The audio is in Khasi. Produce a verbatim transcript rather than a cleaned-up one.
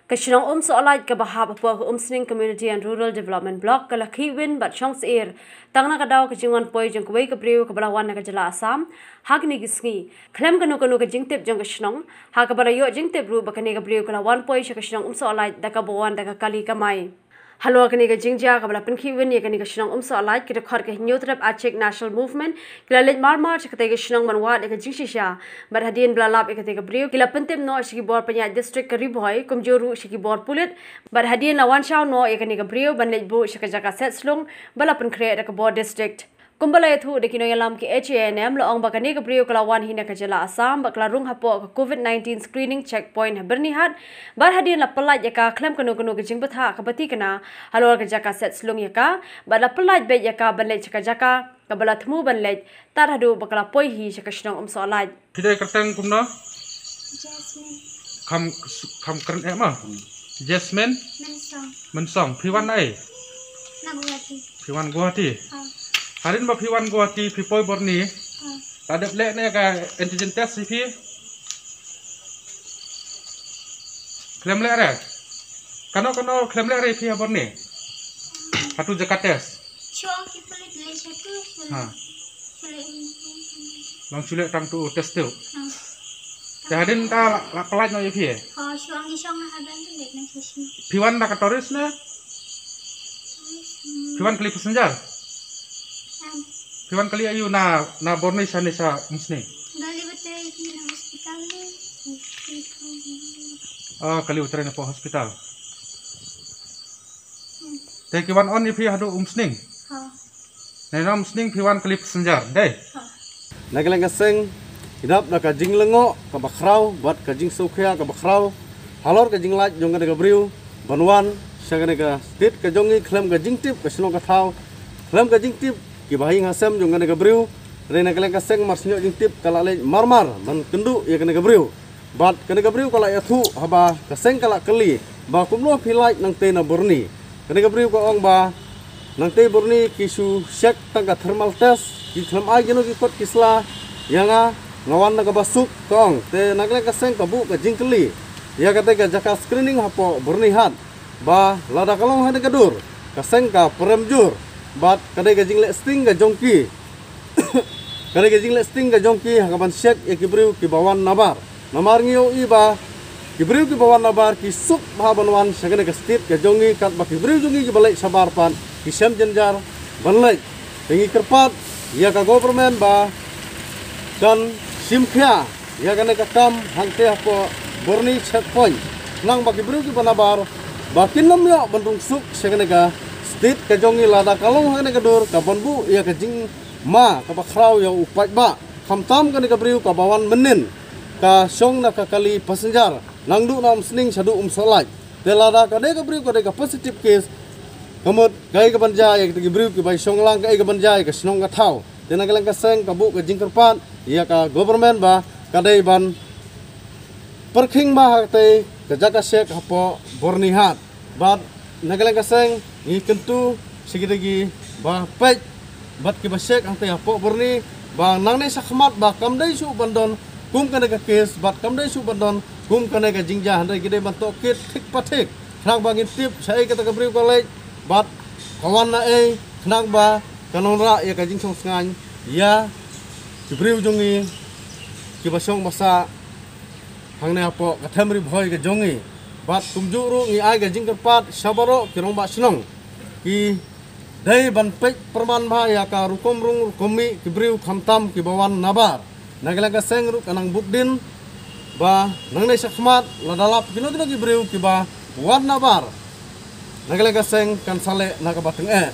Ka shnong Umsohlait kaba hap hapoh ka Umsning Community and Rural Development Block ka la khih win bad shong syier tang na ka daw ka jingwan poi jong kawei ka briew kaba la wan na ka jylla Assam ha kine ki sngi. Khlem kano kano ka jingtip jong ka shnong, ha kaba la ïoh jingtip ruh ba kane ka briew ka la wan poi sha ka shnong Umsohlait da kaba wan da ka kali kamai. Halor kane ka jingjia kaba la pynkhih win ïa kane ka shnong Umsohlait, ki dkhot ka Hynñiewtrep Achik National Movement ki la leit marmar sha katei ka shnong ban wad ïa ka jingshisha. Bad hadien ba la lap ïa katei ka briew, ki la pyntip noh sha ki bor pynïaid district ka Ri Bhoi, kumjuh ruh sha ki bor pulit. Bad hadien la wan shaw noh ïa kane ka briew ban leit buh sha ka jaka set slung ba la pynkhreh da ka bor district. Kumba la ïathuh da ki nongïalam ki H A N M, la ong ba kane ka briew ka la wan hi na ka jylla Assam bad ka la rung hapoh ka COVID nineteen screening checkpoint ha Byrnihat. Bad hadien la pyllait ïa ka khlem kano kano ka jingbthah kaba thikna halor ka jaka set slung ïa ka, bad la pyllait beit ïa ka ban leit sha ka jaka kaba la thmu ban leit, tad haduh ba ka la poi hi sha ka shnong Umsohlait. Phi dei kyrteng kumno? Jasmine. Kham, kham kren eh ma? Jasmine? Mynsong. Mynsong. Phi wan ai? Na Guwahati. Phi wan Guwahati? Ha. Hadien ba phi wan Guwahati, phi poi Borni? Ha. La dep leh ne ka antigen test ïa phi? Khlem leh re? Kano kano khlem leh re phi ha Borni? Hatu jaka test? Shong ki pulit leh satu. Ha. Shu leh ni. Long shu leh tang tu test tu. Ha. Te hadien ta la, la pyllait noh ïa phi? Ha, shong ni shong na hadan tu leh na station. Phi wan da ka tourist ne? Hmm. Phi wan kali passenger? Em. Phi wan kali aïu na, na Borni shane sha Umsning? Kali ba trei ki na hospital ne. Oh, kali ba trei na po hospital. Hmm. Te ki wan on ïa phi haduh Umsning? Ha. Na Umsning phi wan kali passenger, dei? Ha. Na ka liang ka seng, ki dap da ka jinglyngngoh kaba khraw bad ka jingsngewkhia kaba khraw halor ka jinglait jong kane ka briew ban wan sha kane ka state ka jong ngi khlem ka jingtip ka shnong ka thaw, khlem ka jingtip kiba ha ïing ha sem jong kane ka briew. Hynrei na ka liang ka seng mar shu ïoh jingtip ka la leit marmar ban kynduh ïa kane ka briew. Bad kane ka briew ka la ïathuh haba ka seng ka la kylli ba kumno phi lait nangtei na Borni. Kane ka briew ka ong ba nangtei Borni ki shu check tang ka thermal test, ki khlem ai kino ki kot ki sla ïa nga, nga wan na kaba suk, ka ong. Te na ka liang ka seng ka buh ka jingkylli ïa katei ka jaka screening hapoh Byrnihat, ba lada ka long ha kane ka dur, ka seng ka prem jur. Bad ka dei ka jingleh sting ka jong ki. Ka dei ka jingleh sting ka jong ki ha kaban check ïa ki briew kiba wan nabar. Namar ngi ïohi ba ki briew kiba wan nabar ki suk bha ban wan sha kane ka state ka jong ngi, katba ki briew jong ngi kiba leit shabar pat ki shem jynjar ban leit. Te ngi kyrpad ïa ka government ba kan shim khia ïa kane ka kam hangtei hapoh Borni checkpoint, khnang ba ki briew kiba nabar ba kin ym ïoh ban rung suk sha kane ka state ka jong ngi lada ka long ha kane ka dur kaban buh ïa ka jingma kaba khraw ïa u paidbah. Khamtam kane ka briew kaba wan mynnin ka shong na ka kali passenger, nangduh na Umsning shaduh Umsohlait. Te lada ka dei ka briew ka dei ka positive case, ka mut kaei kaban jia ïa kita ki briew kiba shong lang, kaei kaban jia ïa ka shnong ka thaw. Te na ka liang ka seng ka buh ka jingkyrpad ïa ka government ba ka dei ban pyrkhing bha ha katei ka jaka check hapoh Byrnihat. Bad na ka liang ka seng ngi kyntu sha kita kiba peit bad kiba check hangtei hapoh Borni ba nangne shakhmat ba kam dei shuh ban don kum kane ka case bad kam dei shuh ban don kum kane ka jingjia, hynrei ki dei ban tohkit thik pa thik khnang ba ngin tip shaei kata ka briew ka leit bad ka wan naei, khnang ba kan wanrah ïa ka jingshong sngaiñ ïa ki briew jong ngi kiba shong ba sah hangne hapoh ka them Ri Bhoi ka jong ngi. Bad kumjuh ruh ngi ai ka jingkyrpad sha baroh ki rangbah shnong, ki dei ban peit pyrman bha ïa ka rukom rung rukom mih ki briew khamtam kiba wan nabar. Na ka liang ka seng ruh ka nang bud dien ba nangne shakhmat lada lap kino kino ki briew kiba wan nabar, na ka liang ka seng kan sa leh na kaba tyngeh.